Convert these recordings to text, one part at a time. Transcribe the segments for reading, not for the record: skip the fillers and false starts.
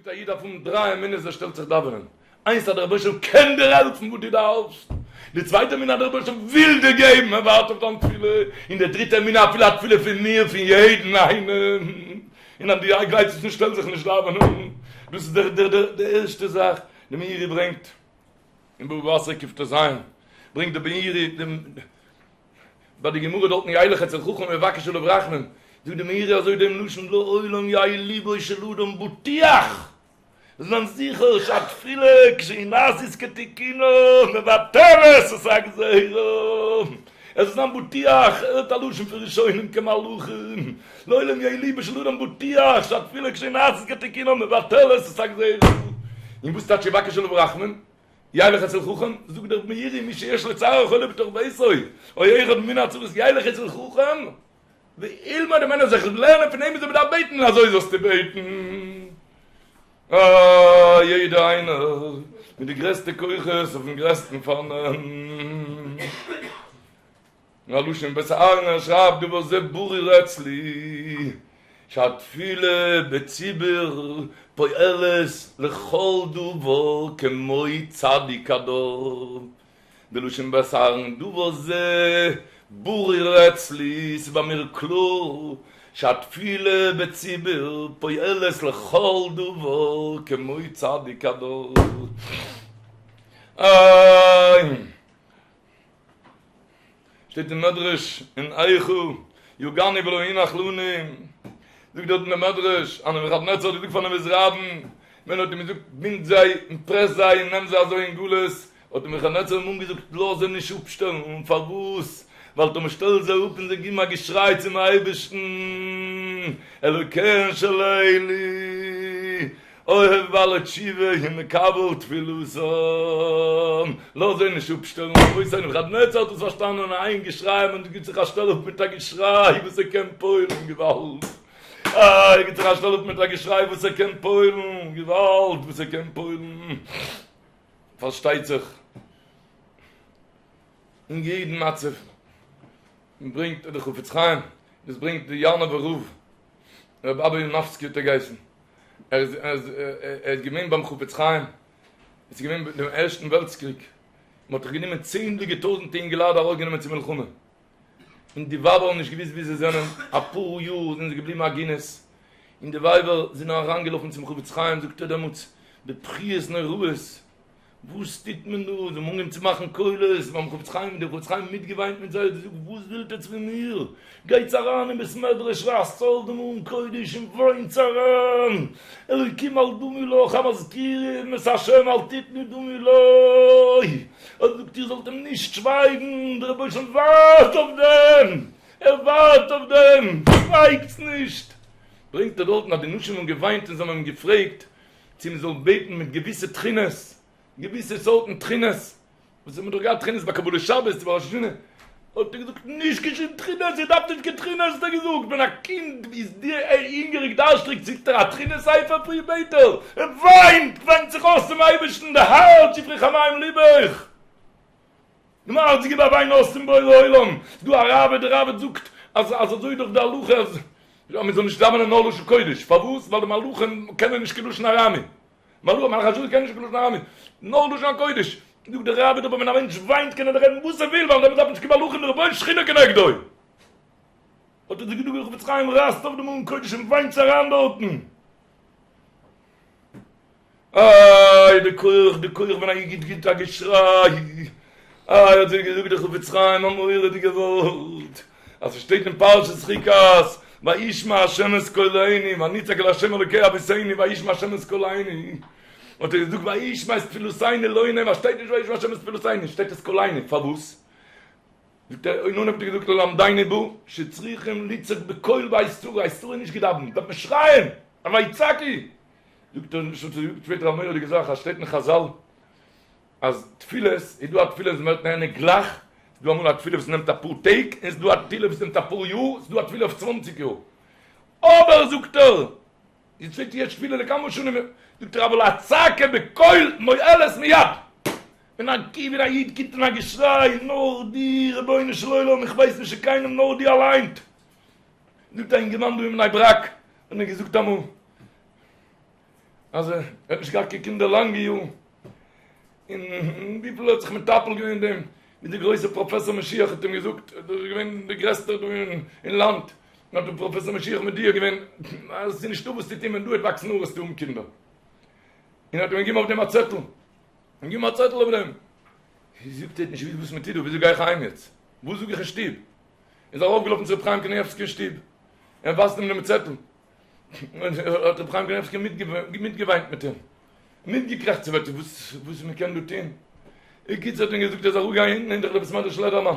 געזאגט א איד דארף האבן דריי אמונות ווען ער שטעלט זיך דאווענען, איינס אז דער רבונו של עולם קען דיר העלפן וואס דו דארפסט, די צווייטע אמונה אז דער רבונו של עולם וויל דיר געבן, ער ווארט אויף דיין תפילה, און די דריטע אמונה אפילו א תפילה פון מיר פון יעדן איינעם, און אז דו גלייבסט עס נישט שטעל זיך נישט דאווענען, דאס איז די ערשטע זאך, די מאירי ברענגט אין בבא בתרא קט"ז, ברענגט די מאירי דעם. ביי די גמרא דארטן ילך אצל חכם ויבקש עליו רחמים, זאגט די מאירי אזוי דעם לשון לעולם יהא ליבו של אדם בטוח, זאל זיין זיכער שהתפילה כשהיא נעשית כתיקונה מבטלת את הגזירה, ער זאל זיין בטוח, ער האט א לשון פון ראשונים כמלאכים, לעולם יהא ליבו של אדם בטוח שהתפילה כשהיא נעשית כתיקונה מבטלת את הגזירה, און וואס טייטש יבקש עליו רחמים? ילך אצל חכם, זאגט דער מאירי, מי שיש לו צער החולה בתוך ביתו, או אחד ממיני הצרות, ילך אצל חכם, וילמד ממנו זיך לערנען פון אים וויאזוי מ'דארף בעטן, און אזוי זאלסטו בעטן. אה, יעדער איינער מיט די גרעסטע כוחות אויפן גרעסטן פארנעם. א לשון בית אהרן ער שרייבט דבר זה ברור אצלי שהתפילה בציבור פועלת לכל דבר כמו צדיק הדור בלשון בית אהרן דבר זה ברור אצלי ס'איז ביי מיר קלאר שהתפילה בציבור פועלת לכל דבר כמו צדיק הדור איי שטייט אין מדרש אין איכה, יגענו ולא יונח לנו, זאגט דארט אין די מדרש, אז נבוכדנצר האט געזאגט פאר נבוזראדן, ווען ער האט אים געזאגט בינד זיי און פרעס זיי און נעם זיי אזוי אין גלות, האט נבוכדנצר אים אנגעזאגט לאז זיי נישט אפשטעלן, פארוואס? ווייל טאמער שטעלט זיי אפ און זיי גיבן א געשריי צום אייבערשטן, אלוקיהן של אלו, אוהב בעלי תשובה ומקבל תפילתם, לאז זיי נישט אפשטעלן, רבותי נבוכדנצר האט עס פארשטאנען, איין געשריי מען גיבט זיך א שטעל אפ מיט א געשריי וואס ער קען פועל'ן, געוואלד, איי גיבט זיך א שטעל אפ מיט א געשריי וואס ער קען פועל'ן, געוואלד וואס ער קען פועל'ן, פארשטייט זיך אין יעדן מצב, מען ברענגט די חפץ חיים, דאס ברענגט די יארנאווער רב, רבי אבא יאנאווסקי האט ער געהייסן. ער איז ער איז געווען ביים חפץ חיים, עס איז געווען דעם ערשטן וועלטס קריג, מען האט דאך גענומען צענדליגע טויזנטע אינגעלייט ארויסגענומען צו מלחמה, און די ווייבער האבן נישט געוואוסט וואו זיי זענען, אפאר יאר זענען זיי געבליבן עגונות, און די ווייבער זענען אריינגעלאפן צום חפץ חיים, זאגט ער דעמאלטס בבכיות נוראות, וואס טוט מען דא? זיי האבן אנגעהויבן צו מאכן קולות ביים חפץ חיים, דער חפץ חיים מיטגעוויינט מיט זיי, האט געזאגט, וואס ווילט עטץ פון מיר? גייטס אריין אין בית מדרש, רייסטס אויף דעם ארון קודש און וויינטס אריין, אלוקים אל דמי לך המזכירים את השם אל תתנו דמי לו, ער זאגט איר זאלט אים נישט שווייגן, דער רבונו של עולם ווארט אויף דעם, ער ווארט אויף דעם, שווייגטס נישט! ברענגט ער דארטן אז די נשים האבן געוויינט און זיי האבן אים געפרעגט, צו מען זאל בעטן מיט געוויסע תחינות, געוויסע סארטן תחינות, וואס האט מען דאך געהאט תחינות ביי קבלת שבת צו ביי ראש השנה, האט ער געזאגט נישט קיין שום תחינות, איר דארפט נישט קיין תחינות, האט ער געזאגט, ווען א קינד איז הונגעריג דארשטריג זאגט ער א תחינה ספר פרי בעט ער, ער וויינט, וויינט זיך אויס צום אייבערשטן, די הארץ שפכי כמים לבך. דעם הארץ גיב א וויין אויס צום בורא עולם, ס'דא א ראב"ד, דער ראב"ד זאגט אז אז אזוי איז דאך די הלכה אז מען זאל נישט דאווענען נאר לשון קודש, פארוואס? ווייל די מלאכים קענען נישט קיין לשון ארמי, מלאכים מלאכי השרת קענען נישט קיין לשון ארמי, נאר לשון הקודש, זאגט דער ראב"ד אבער ווען א מענטש וויינט קען ער דאך רעדן וואס ער וויל ווייל דעמאלט דארף מען נישט קיין מלאכים דער רבונו שכינה כנגדו. האט ער געזאגט דער חפץ חיים רייסט אויף דעם ארון קודש און וויינטס אריין דארטן. איי די כח די כח ווען א איד גיט א געשריי, איי האט זיי געזאגט די חפץ חיים א מורא'דיגע ווארט, אז עס שטייט אין פרשת חוקת וישמע ה' את קולנו ונצעק אל ה' אלוקי אבותינו וישמע ה' את קולנו, האט ער געזאגט וישמע את תפילתנו לא נאמר, שטייט נישט וישמע ה' את תפילתנו, שטייט את קולנו, פארוואס? זאגט ער, אין אנהויב האט ער געזאגט ללמדנו בא שצריכים לצעוק בקול בעת צרה, עת צרה איז נישט געדאווענט, דארף מען שרייען, ויצעקו! זאגט ער, זאגט שפעטער א מורא'דיגע זאך, אז שטייט אין חזל אז תפילות, איז דא א תפילה וואס ווערט נענה גלייך, ס'איז דא אמאל א תפילה וואס נעמט אפאר טעג, און ס'איז דא א תפילה וואס נעמט אפאר יאר, ס'איז דא א תפילה אויף צוואנציג יאר, אבער זאגט ער, יעצט שטייט יש תפילה לכמה שנים, זאגט ער אבל הצעקה בקול מועלת מיד, ווען א ווען א איד גיבט אן א געשריי, נאר דיר רבונו של עולם, איך ווייס נישט פון קיינעם נאר דו אליין, זאגט א אינגערמאן דא אין בני ברק, האט מיר געזאגט אמאל. אז ער האט נישט געהאט קיין קינדער לאנגע יארן, און וויפיל ער האט זיך מטפל געווען אין דעם, ווי דער גרויסער פראפעסאר משיח האט אים געזאגט, דאס איז געווען דער גרעסטער דא אין לאנד, האט דער פראפעסאר משיח מודיע געווען אז עס איז נישטא וואס צו טון, ווען דא וועט וואקסן האר וועסטו האבן קינדער, און האט אים געגעבן אויף דעם א צעטל, און געגעבן א צעטל אויף דעם, זאגט ער האט נישט געוואוסט וואס מען טוט דא, וויאזוי גיי איך אהיים יעצט, וואס זאג איך אין שטוב, איז ער ארויפגעלאפן צו ר' חיים קניבסקי אין שטוב, ער ווייזט אים דעם צעטל, האט רבי חיים קניבסקי מיטגעוויינט מיט אים, מיטגעקרעכצט וואס וואס מען קען דא טון. בקיצור האט אים געזאגט ער איז אראפגעגאנגען אונטן אין דער בית מדרש לעדערמאן,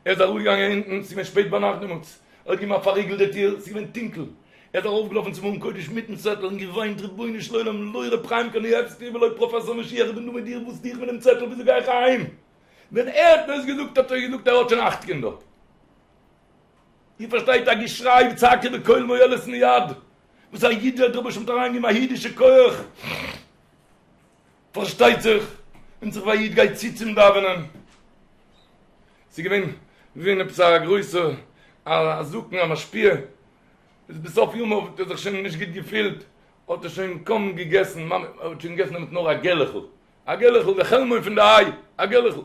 ער איז אראפגעגאנגען אונטן, ס'איז געווען שפעט ביינאכט דעמאלטס, ער האט געגעבן א פארריגל די טיר, ס'איז געווען טונקל, ער איז ארויפגעלאפן צום ארון קודש מיטן צעטל און געוויינט רבונו של עולם לא רבי חיים קניבסקי ולא פראפעסאר משיח איך בין דא מיט דיר וואס טו איך מיט דעם צעטל וויאזוי גיי איך אהיים? ווען ער האט מיר עס געזאגט האט ער געזאגט ער האט שוין אכט קינדער. איר פארשטייט א געשריי וצעקה בקול מועלת מיד, וואס א איד האט רבוש ע האט אריינגעגעבן א אידישע כח, פארשטייט זיך ווענדט זיך ווי א איד גייט צו צום דאווענען, ס'איז געווען געווען עפעס א גרויסע א זקן א משפיע, איז בסוף ימיו האט ער זיך שוין נישט גוט געפילט, האט ער שוין קוים געגעסן, ממש ער האט שוין געגעסן דעמאלט נאר א געלעכל, א געלעכל די חלמון פון די איי, א געלעכל,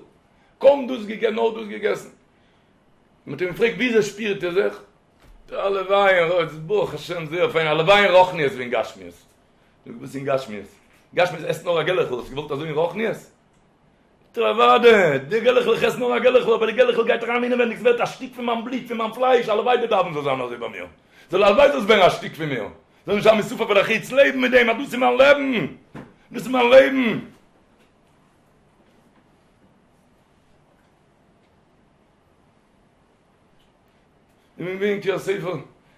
קוים דאס געגעסן, נאר דאס געגעסן. מען האט אים געפרעגט וויאזוי שפירט איר זיך? זאגט ער הלוואי אין רוח, ברוך השם זייער פיין, הלוואי אין רוחניות ווי אין גשמיות. זאגט וואס אין גשמיות? גשמיות עסט נאר א געלעכל, האסט געוואלט אזוי אין רוחניות? זאגט ער אוודאי, די געלעכל איך עס נאר א געלעכל, אבער די געלעכל גייט אריין אינעווענדיג, ס'ווערט א שטיק פון מיין בלוט, פון מיין פלייש, הלוואי די דאווען זאל זיין אזוי ביי מיר, זאל הלוואי זאל עס ווערן א שטיק פון מיר, זאל נישט זיין משפה ולחוץ, לעבן מיט דעם אז דאס איז מיין לעבן, דאס איז מיין לעבן. איך בין געווען אין קרית ספר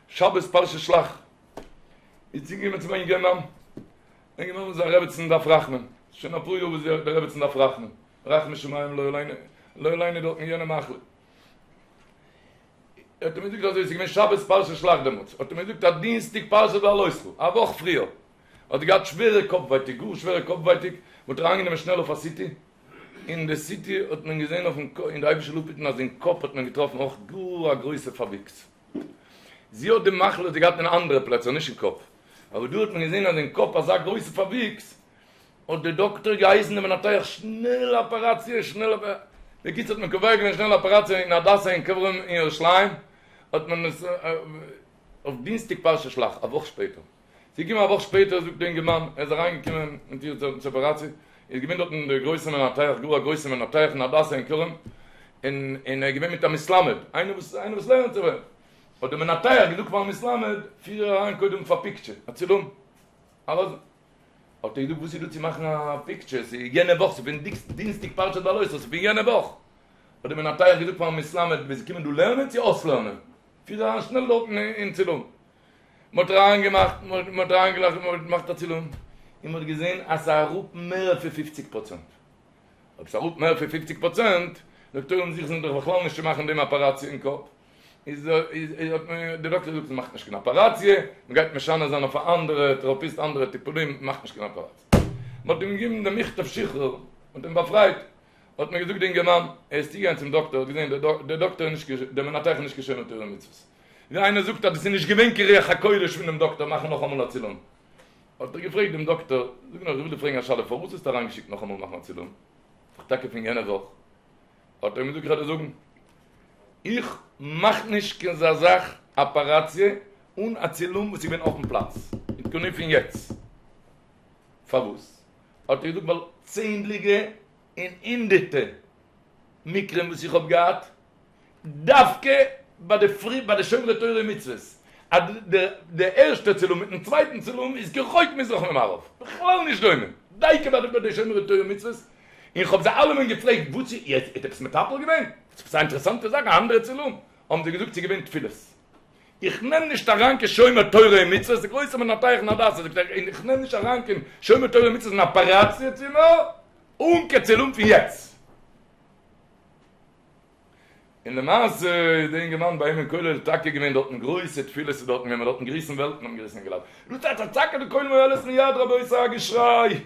שבת פרשת שלח, איז צוגעקומען צו מיר א אינגערמאן, א אינגערמאן וואס זיין רעבעצן דארף רחמים, שוין אפאר יאר וואס די רעבעצן דארף רחמים, רחמי שמים לא עלינו, לא עלינו דארט אין יענע מחלה. האט ער מיר געזאגט אזוי, עס איז געווען שבת פרשת שלח דעמאלטס, האט ער מיר געזאגט אז דינסטאג פרשת בהעלותך, א וואך פריער, האט ער געהאט שווערע קאפ ווייטאג, גאר שווערע קאפ ווייטאג, מען האט איר אריינגענומען שנעל אויף א סיטי, אין די סיטי האט מען געזען אויפן און די אייבישטער זאל אפהיטן אז אין קאפ האט מען געטראפן אויך גאר א גרויסע פארוויקס. זי האט די מחלה האט זי געהאט אין אנדערע פלעצער נישט אין קאפ, אבער דא האט מען געזען אז אין קאפ אזא גרויסע פארוויקס, האט די דאקטער געהייסן דעם מנתח שנעל אפעראציע שנעל בקיצור האט מען קובע געווען שנעל אפעראציע אין הדסה עין כרם אין ירושלים האט מען עס אויף דינסטאג פרשת שלח א וואך שפעטער. ס'איז געקומען א וואך שפעטער זאגט די אינגערמאן, ער איז אריינגעקומען מיט איר צו אפעראציע, איז געווען דארטן דער גרויסער מנתח, גאר א גרויסער מנתח אין הדסה עין כרם, און און ער איז געווען מיט א מסלמד, איינער וואס איינער וואס לערנט זיך, האט דער מנתח געזאגט פארן מסלמד, פיר איר אריין קודם פאר פיקטשער, א צילום, ארויס, האט ער געזאגט וואס איז דא צו מאכן א פיקטשער, ס'איז יענע וואך, ס'איז פון דינסטאג פרשת בהעלותך, ס'איז פון יענע וואך, האט דער מנתח געזאגט פארן מסלמד, ביסט געקומען דא לערנען צו אויסלערנען? פיר אריין שנעל דארטן אין צילום. מען האט אריין געמאכט, מען האט אריין געלאכט, מען האט געמאכט א צילום, און מען האט געזען אז ס'איז אראפ מער פון פופציג פראצענט. אויב ס'איז אראפ מער פון פופציג פראצענט, דאקטוירים זוכן דאך בכלל נישט צו מאכן דעם אפעראציע אין קאפ, איז האט מען, די דאקטער געזאגט מ'מאכט נישט קיין אפעראציע, מען גייט משנה זיין אויף א אנדערע טעראפיסט אנדערע טיפולים, מען מאכט נישט קיין אפעראציע. מען האט אים געגעבן דעם מכתב שחרור, מען האט אים באפרייט, האט מיר געזאגט די אינגערמאן, ער איז צוגעגאנגען צום דאקטער, האט געזען דער דאקטער איז נישט, דער מנתח איז נישט קיין שומר תורה ומצוות, ווי איינער זאגט אז דאס איז נישט געווען קיין רוח הקודש פון דעם דאקטער מאכן נאכאמאל א צילום, האט ער געפרעגט דעם דאקטער, זאג נאר איך וויל דיר פרעגן א שאלה, פארוואס האסטו אריינגעשיקט נאכאמאל מאכן א צילום? ס'איז דאך טאקע פון יענע וואך. האט ער אים געזאגט, איך וועל דיר זאגן, איך מאך נישט קיין אזא זאך אפאראציע אן א צילום וואס איז געווען אויפן פלאץ, עדכני פון יעצט. פארוואס? האט ער געזאגט, ווייל צענדליגע און הונדערטע מקרים וואס איך האב געהאט, דווקא ביי די פרי ביי די שומרי תורה ומצוות, אז די די ערשטע צילום מיטן צווייטן צילום איז כרחוק מזרח ממערב, בכלל נישט דומה, דייקא ביי די ביי די שומרי תורה ומצוות, און כ'האב זיי אלעמען געפרעגט וואס איז איר האט עפעס מטפל געווען? ס'איז א אינטערעסאנטע זאך א אנדערע צילום, האבן זיי געזאגט ס'איז געווען תפילות. איך נעם נישט אריין קיין שומר תורה און מצוות, די גרויסע מנתח אין הדסה זאגט ער, איך נעם נישט אריין קיין שומר תורה און מצוות אין אפעראציע צימער אן קיין צילום פון יעצט. און למעשה איז די אינגערמאן ביי אים אין כולל טאקע געווען דארטן גרויסע תפילות איז דארטן געווען מ'האט דארטן געריסן וועלטן האבן געריסן אינגעלייט דאס הייסט א צעקה בקול מועלת מיד רבותי א געשריי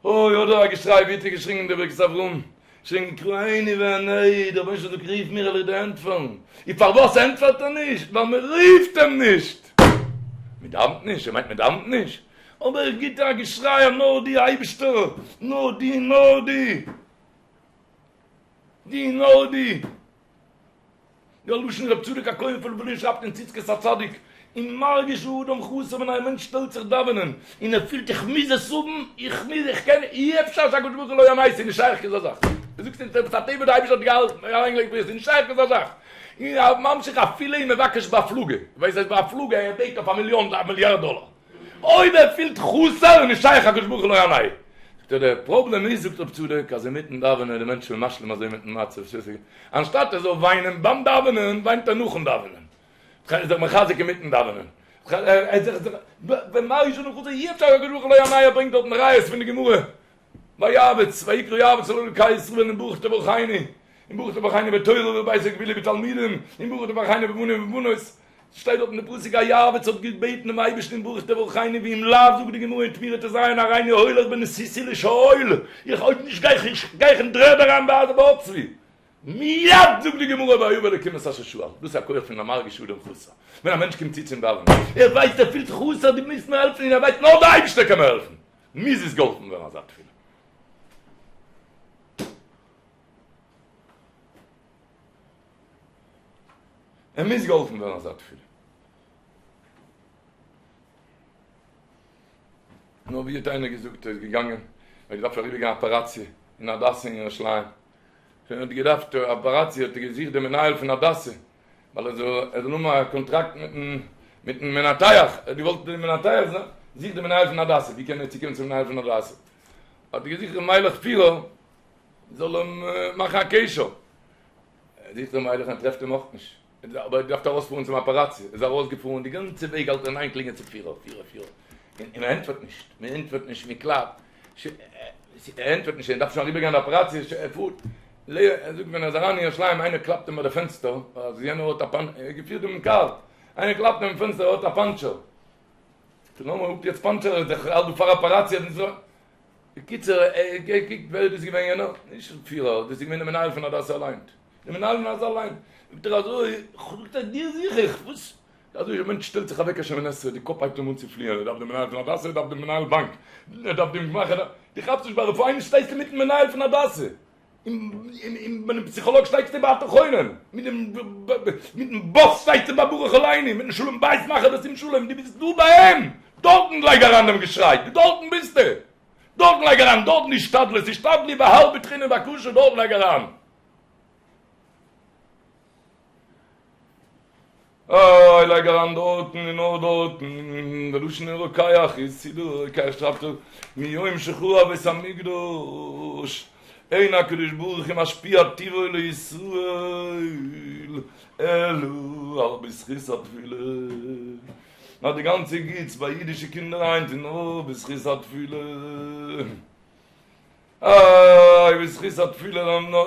אוי אדער א געשריי ווי האט ער געשריגן דער ברכת אברהם געשריגן קראני ואענהו דער רבונו של עולם זאגט רוף מיר וועל איך דיר ענטפערן און פארוואס ענטפערט ער נישט ווייל מען רופט אים נישט מען דאווענט נישט ער מיינט מען דאווענט נישט? אבער ער גיט א געשריי אז נאר דו אייבישטער, נאר דו, נאר דו, דו נאר דו. דער לשון רב צדוק הכהן פון לובלין שרייבט אין צדקת הצדיק, אם מרגיש האדם חסר ווען א מענטש שטעלט זיך דאווענען און ער פילט איך מוז עס האבן, איך מוז, איך קען, אי אפשר שהקדוש ברוך הוא לא יענה, ס'איז נישט שייך כזא זאך, דו זאגסט אונז עפעס א טבע די אייבערשטער האט אריינגעלייגט בריאה, ס'איז נישט שייך כזא זאך, און ער ממשיך אפילו אם מבקש בהפלגה, ווייסט אז בהפלגה ער בעט אויף א מיליאן א מיליארד דאלער, אויב ער פילט חסר איז נישט שייך הקדוש ברוך הוא לא יענה. זאגט ער דער פראבלעם איז זאגט רב צדוק אז אינמיטן דאווענען איז די מענטש שוין משלים אזוי מיטן מצב, אנשטאט ער זאל וויינען ביים דאווענען וויינט ער נאכן דאווענען, איז זיך מחזק אינמיטן דאווענען, ומרגיש האדם חסר אי אפשר הקדוש ברוך הוא לא יענה ער ברענגט דארטן ראיות פון די גמרא ויעבץ ויקרא יעבץ אל אלקי ישראל אם ברוך תברכני אם ברוך תברכני בתורה ובבית וגבילי בתלמידים אם ברוך תברכני בבנים ובבנות שטייט דארט אין די פסוק אז יעבץ האט געבעטן דעם אייבערשטן אם ברוך תברכני ואם לאו זאגט די גמרא אין תמורה ט"ז הריני הולך בנסיסי לשאול איך אויב נישט גיי איך גיי איך אין דר'ערד אריין בעצבי מיד זאגט די גמרא ויבא אלקים את אשר שאל דאס איז א כח פון א מרגיש אדם חסר ווען א מענטש קומט צו צום דאווענען ער ווייסט ער פילט חסר דו מוזט מיר העלפן און ער ווייסט נאר דער אייבערשטער קען מיר העלפן מוז עס געהאלפן ווערן אזא תפילה. ער מוז געהאלפן ווערן אזא תפילה. נאר ווי האט איינער געזאגט, ער איז געגאנגען, ער האט געדארפט אריבער גיין אפעראציע אין הדסה אין ירושלים, ווען ער האט געדארפט אפעראציע האט ער געזוכט דעם מנהל פון הדסה, ווייל ער זאל ער זאל האבן א קאנטראקט מיטן מיטן מנתח, ער האט געוואלט דעם מנתח זיין, זוכט דעם מנהל פון הדסה, ווי קען ער צוקומען צום מנהל פון הדסה? האט ער געזוכט ר' מיילעך פירער זאל אים מאכן א קשר, ער זוכט ר' מיילעך און טרעפט אים אויך נישט, אבער ער האט געדארפט ארויספארן צום אפעראציע, איז ער ארויסגעפארן, די גאנצע וועג האלט ער אין איין קלינגען צו פירער, פירער, פירער, און מען ענטפערט נישט, מען ענטפערט נישט, מען קלאפט, ער ענטפערט נישט, ער דארף שוין אריבערגיין די אפעראציע, ער פארט, ער זאגט ווען ער איז אריין אין ירושלים, איינער קלאפט אים ביי די פענסטער, אז יענער האט א פאנ, ער האט געפירט דעם קאר, איינער קלאפט אים אין פענסטער, ער האט א פאנטשער, זאגט ער לאמיר אפ יעצט פאנטשער, ער איז דאך האלט דא פאר אפעראציע, בקיצור, ער קוקט ווער איז דאס געווען יענער? נישט פירער, דאס איז געווען דער מנהל פון הדסה אליין. דער מנהל פון הדסה אליין. זאגט ער אזוי, זאגט ער, דיר זוך איך, וואס? אזוי א מענטש שטעלט זיך אוועק א שמונה עשרה, די קאפ הייבט אים אן צו פליען, ער דארף דעם מנהל פון הדסה, ער דארף דעם מנהל באנק, ער דארף דעם גמח, ער דארף, דו כאפסט נישט ביי רפאנו שטייסטו מיטן מנהל פון הדסה, און ביי דעם פסיכאלאג שטייסטו ביי אתה חונן, מיטן באס שטייסטו ביי ברך עלינו, מיטן שלום בית מאכער ביי שים שלום, דו ביסט דא ביי אים, דארטן לייג אריין דעם געשריי, דארטן ביסטו, דארטן לייג אריין, דארטן השתדלות, השתדלו והרבו תחינה ובקשה, דארטן לייג אריין. איי לייג אריין דארטן און נאר דארטן, די לשון אין רוקח איז סידור רוקח שרייבט ער מיום שחרב בית המקדש אין הקדוש ברוך הוא משפיע טובו לישראל אלא על בזכות התפילה, אז די גאנצע גוטס ביי אידישע קינדער היינט איז נאר בזכות התפילה. איי בזכות התפילה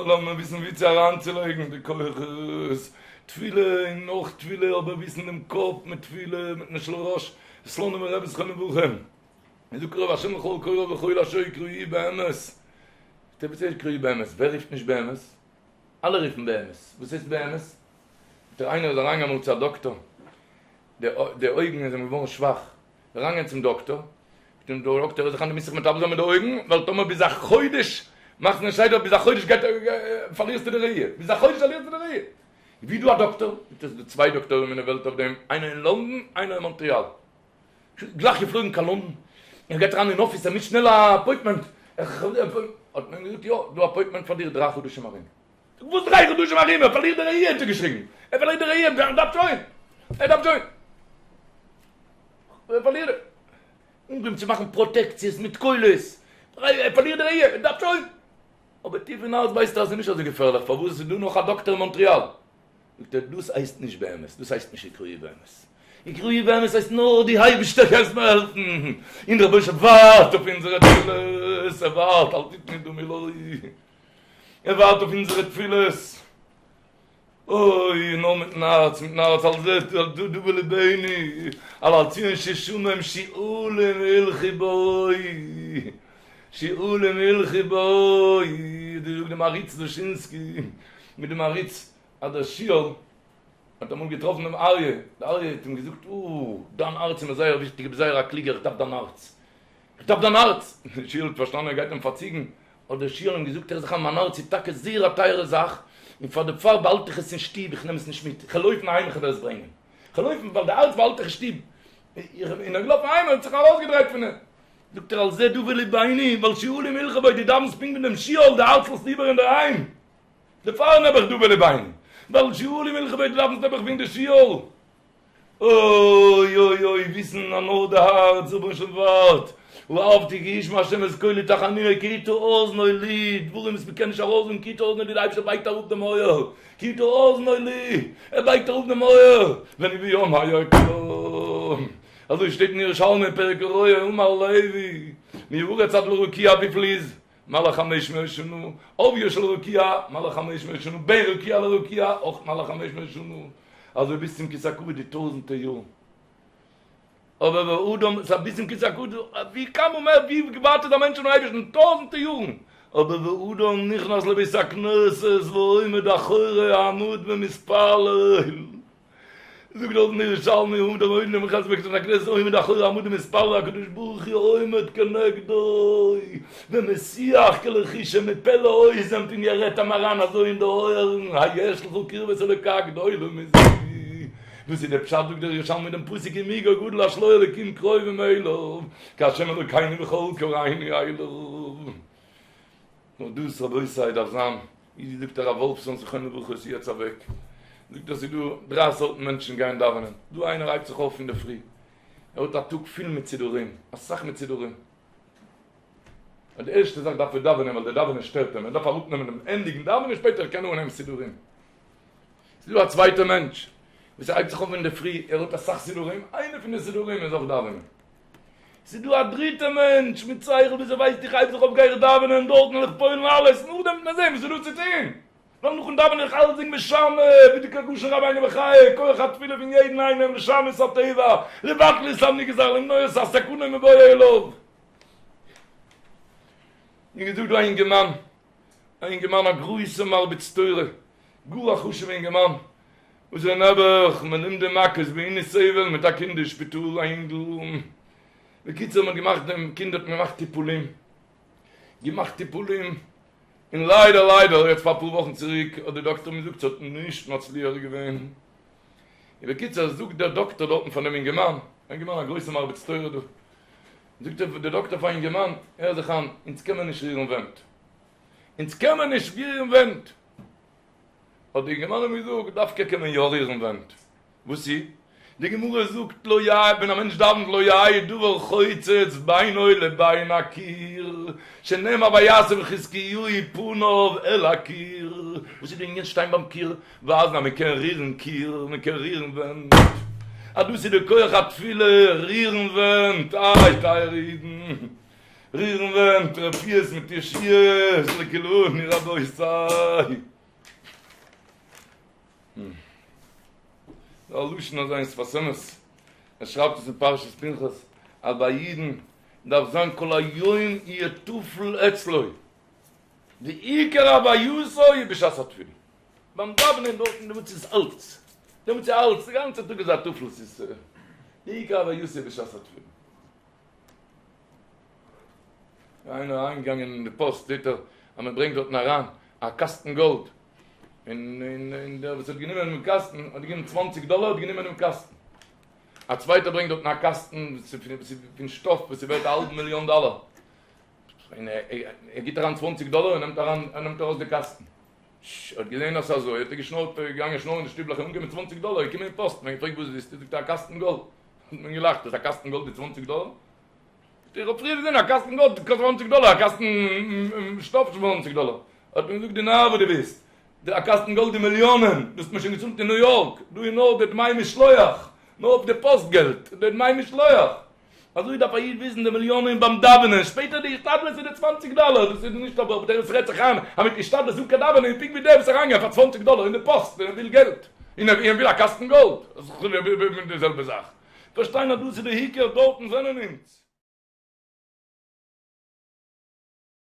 לאמיר וויסן ווי צו אריינצולייגן די כוחות, תפילה און נאך תפילה אבער וויסן דעם קאפ מיט תפילה מיטן של ראש, סלאנימער רבי זכרונו לברכה זאגט קרוב השם לכל קוראיו לכל אשר יקראוהו באמת, וואס הייסט יקראוהו באמת? ווער רופט נישט באמת? אלע רופן באמת, וואס הייסט באמת? דער איינער איז אריינגעגאנגען אמאל צו א דאקטאר, די אויגן איז אים געווארן שוואך, אריינגעגאנגען צום דאקטאר, זאגט אים דער דאקטאר הער זיך איין דו מוזט זיך מטפל זיין מיט די אויגן, ווייל טאמער ביז א חודש מאכסט נישט סדר ביז א חודש גייט פארלירסטו די ראי', ביז א חודש פארלירסטו די ראי'. ווי איז דא א דאקטאר? זאגט ער ס'איז דא צוויי דאקטוירים אין די וועלט אויף דעם, איינער אין לונדון איינער אין מאנטריאל. גלייך געפלויגן קיין לונדון, ער גייט אריין אין אפיס ער מוז שנעל א אפוינטמענט, האט מען אים געזאגט יא, דא אפוינטמענט פאר דיר דריי חדשים ארום. וואס דריי חדשים ארום? ער פארלירט די ראי' האט ער געשריגן, ער פארלירט די ראי', ער דארף שוין, ער דארף שוין. ער פארלירט אנגעהויבן צו מאכן פראטעקציעס מיט קולות, ער פארלירט די ראי', ער דארף שוין. אבער טיף אין הארץ ווייסט ער אז ס'איז נישט אזוי געפערליך, פארוואס עס איז דא נאך א דאקטער אין מאנטריאל. זאגט ער, דאס הייסט נישט באמת, דאס הייסט נישט יקראוהו באמת. יקראוהו באמת הייסט נאר דו אייבערשטער קענסט מיר העלפן, און דער רבוש ע ווארט אויף אונזערע תפילות, ער ווארט, אל תתנו דמי לי, ער ווארט אויף אונזערע תפילות. אוי, נאר מיטן הארץ, מיטן הארץ, על זה דוה לבנו, על על ציון ששמם שועלים הלכו בו, שועלים הלכו בו, דאס זאגט די מהרי"ץ דושינסקי, מיט די מהרי"ץ אז דער שועל האט אמאל געטראפן דעם אריה, דער אריה האט אים געזאגט, אה, דיין הארץ איז מיר זייער וויכטיג, דו ביסט זייער א קלוגער, איך דארף דיין הארץ. איך דארף דיין הארץ! דער שועל האט פארשטאנען ער גייט אים פארציגן, האט דער שועל אים געזאגט הער זיך איין מיין הארץ איז טאקע זייער א טייערע זאך, און פאר דערפאר באהאלט איך עס אין שטוב, איך נעם עס נישט מיט, איך וועל לויפן אהיים איך וועל עס ברענגען, איך וועל לויפן ווייל די הארץ באהאלט איך אין שטוב, און ער איז געלאפן אהיים און האט זיך ארויסגעדרייט פון אים, זאגט ער על זה דוה לבנו, ווייל שועלים הלכו בו, דו דאווענסט פונקט מיט דעם שועל, די הארץ לאזט איבער אינדערהיים, דערפאר נעבעך דוה לבנו, ווייל שועלים הלכו בו, דו דאווענסט נעבעך ווי אין די שועל. אוי אוי אוי וויסן אז נאר די הארץ רבונו של עולם ווארט, אהבתי כי ישמע השם את קולי תחנוני כי הטה אזנו לי, דברים וואס מ'קען נישט ארויסזאגן כי הטה אזנו לי די אייבערשטער בייגט אראפ דעם אויער, כי הטה אזנו לי, ער בייגט אראפ דעם אויער, ואני בימי אקרא, אזוי שטייט אין ירושלמי פרק הרואה אמר לוי, מהארץ עד לרקיע וויפיל איז? מעלה חמש מאות שנה, עוביו של רקיע, מעלה חמש מאות שנה, בין רקיע לרקיע, אויך מעלה חמש מאות שנה, אזוי ביז צום כסא הכבוד די טויזענטע יארן. אבער והאדם, ס'איז ביז צום כסא הכבוד, ווי כמה מער, ווי ווייט איז א מענטש פונעם אייבערשטן, טויזענטע יארן. אבער והאדם נכנס לבית הכנסת ועומד אחורי העמוד ומתפלל. זאגט דארט אין ירושלמי האדם עומד נכנס לבית הכנסת עומד אחורי העמוד ומתפלל הקדוש ברוך הוא עומד כנגדו ומשיח כלחישה מפה לאוזן פונקט ווי ער רעדט אים אריין אזוי אין די אויערן היש לך קרבת אלוקה גדולה מזו דאס איז דער פשט זאגט דער ירושלמי דעם פסוק ומי גוי גדול אשר לו אלוקים קרובים אליו כהשם אלוקינו בכל קראנו אליו נאר דאס רבותי דארף זיין ווי זאגט הרב וואלפסאן זכרונו לברכה איז יעצט אוועק, זאגט ער ס'איז דא דריי סארטן מענטשן גייען דאווענען, דא איינער הייבט זיך אויף אינדערפרי, ער האט א טאג פיל מיט סידורים, אסאך מיט סידורים, און די ערשטע זאך דארף ער דאווענען ווייל די דאווענען שטערט אים, ער דארף אראפנעמען דעם ענדיגן דאווענען שפעטער קען ער אנהייבן סידורים. ס'איז דא א צווייטע מענטש וואס ער הייבט זיך אויף אינדערפרי, ער האט אסאך סידורים, איינע פון די סידורים איז אויך דאווענען. ס'איז דא א דריטע מענטש מיט שכל וואס ער ווייסט איך הייב זיך אויף גיי איך דאווענען דארטן וועל איך פועל'ן אלעס נאכדעם וועט מען זען וואס איז דא צו טון ווייל נאכן דאווענען איך אלצדינג משנה ווי די כלשון רבינו בחיי כח התפילה פון יעדן איינעם לשנות הטבע לבטל את הנגזר למנוע את הסכנה מבוא אליו. מיר געזאגט דא א אינגערמאן א אינגערמאן א גרויסע מרביץ תורה גאר א חשובע אינגערמאן וואס איז נעבעך מלומדי מכות ועינוי סבל מיט א קינד אין שפיטאל א אינגל, בקיצור מען האט געמאכט דעם קינד האט מען געמאכט טיפולים, געמאכט טיפולים, און ליידער ליידער יעצט פאר אפאר וואכן צוריק האט די דאקטער געזאגט ס'האט נישט מצליח געווען, און בקיצור זאגט דער דאקטער דארטן פאר דעם אינגערמאן, א אינגערמאן א גרויסע מרביץ תורה דא, זאגט דער דאקטער פאר אינגערמאן, הער זיך איין, אונז קען מען נישט רירן ווענט, אונז קען מען נישט רירן ווענט, האט די אינגערמאן אים געזאגט, דווקא קען מען יא רירן ווענט. וואס איז? די גמרא זאגט לא יהא, ווען א מענטש דאווענט לא יהא דבר חוצץ בינו לבין הקיר, שנאמר ויסב חזקיהו פניו אל הקיר. וואס איז די ענין שטיין ביים קיר? ווייזן אז מען קען רירן קיר, מען קען רירן ווענט. אז דאס איז די כח התפילה, רירן ווענט. איי טייערע אידן, רירן ווענט, רפואות מיט ישועות לכולנו רבותי. דא א לשון אזא אין שפת אמת, ער שרייבט עס אין פרשת פנחס, אז ביי אידן דארף זיין כל היום יהיה טפל אצלו, די עיקר הווייתו איז בשעת התפילה, ביים דאווענען דארטן דעמאלטס איז אלץ, דעמאלטס איז אלץ, די גאנצע טאג איז א טפל, ס'איז די עיקר הווייתו איז בשעת התפילה. איינער אריינגעגאנגען אין די פאסט זעט ער אז מען ברענגט דארטן אריין א קאסטן גאלד, און און דער וואס האט גענומען דעם קאסטן האט געגעבן צוואנציג דאלער האט גענומען דעם קאסטן. א צווייטער ברענגט דארטן א קאסטן פון שטאף וואס איז ווערט א האלב מיליאן דאלער, און ער גיבט אריין צוואנציג דאלער און נעמט אריין ער נעמט ארויס די קאסטן. ש, האט געזען אז ס'איז אזוי האט ער געשנארט ער איז געגאנגען שנארן אין די שטיבלעך און אנגענומען צוואנציג דאלער געקומען אין פאסט און געפרעגט וואס ווילסטו זאגט ער א קאסטן גאלד. האט מען געלאכט אז א קאסטן גאלד איז צוואנציג דאלער? איך האב פריער געזען א קאסטן גאלד קאסט צוואנציג דאלער, א קאסטן שטאף צוואנציג דאלער. האט מען געזאגט דו נאר וואס דו ביסט, א קאסטן גאלד איז מיליאנען, דאס האט מען שוין געצאלט אין ניו יארק, דא איז נאר די דמי משלוח, נאר אויף די פאסט געלט, די דמי משלוח. אזוי דארף א איד וויסן די מיליאנען ביים דאווענען, שפעטער די השתדלות איז די צוואנציג דאלער, דאס איז נישט אבער דער וואס רעדט זיך איין אז מיט השתדלות אן קיין דאווענען איז פונקט ווי דער וואס אריינגיין פאר צוואנציג דאלער אין די פאסט און ער וויל געלט, און ער וויל א קאסטן גאלד, דאס איז די זעלבע זאך. פארשטיין אז דאס איז די עיקר, דארטן זענען אונז.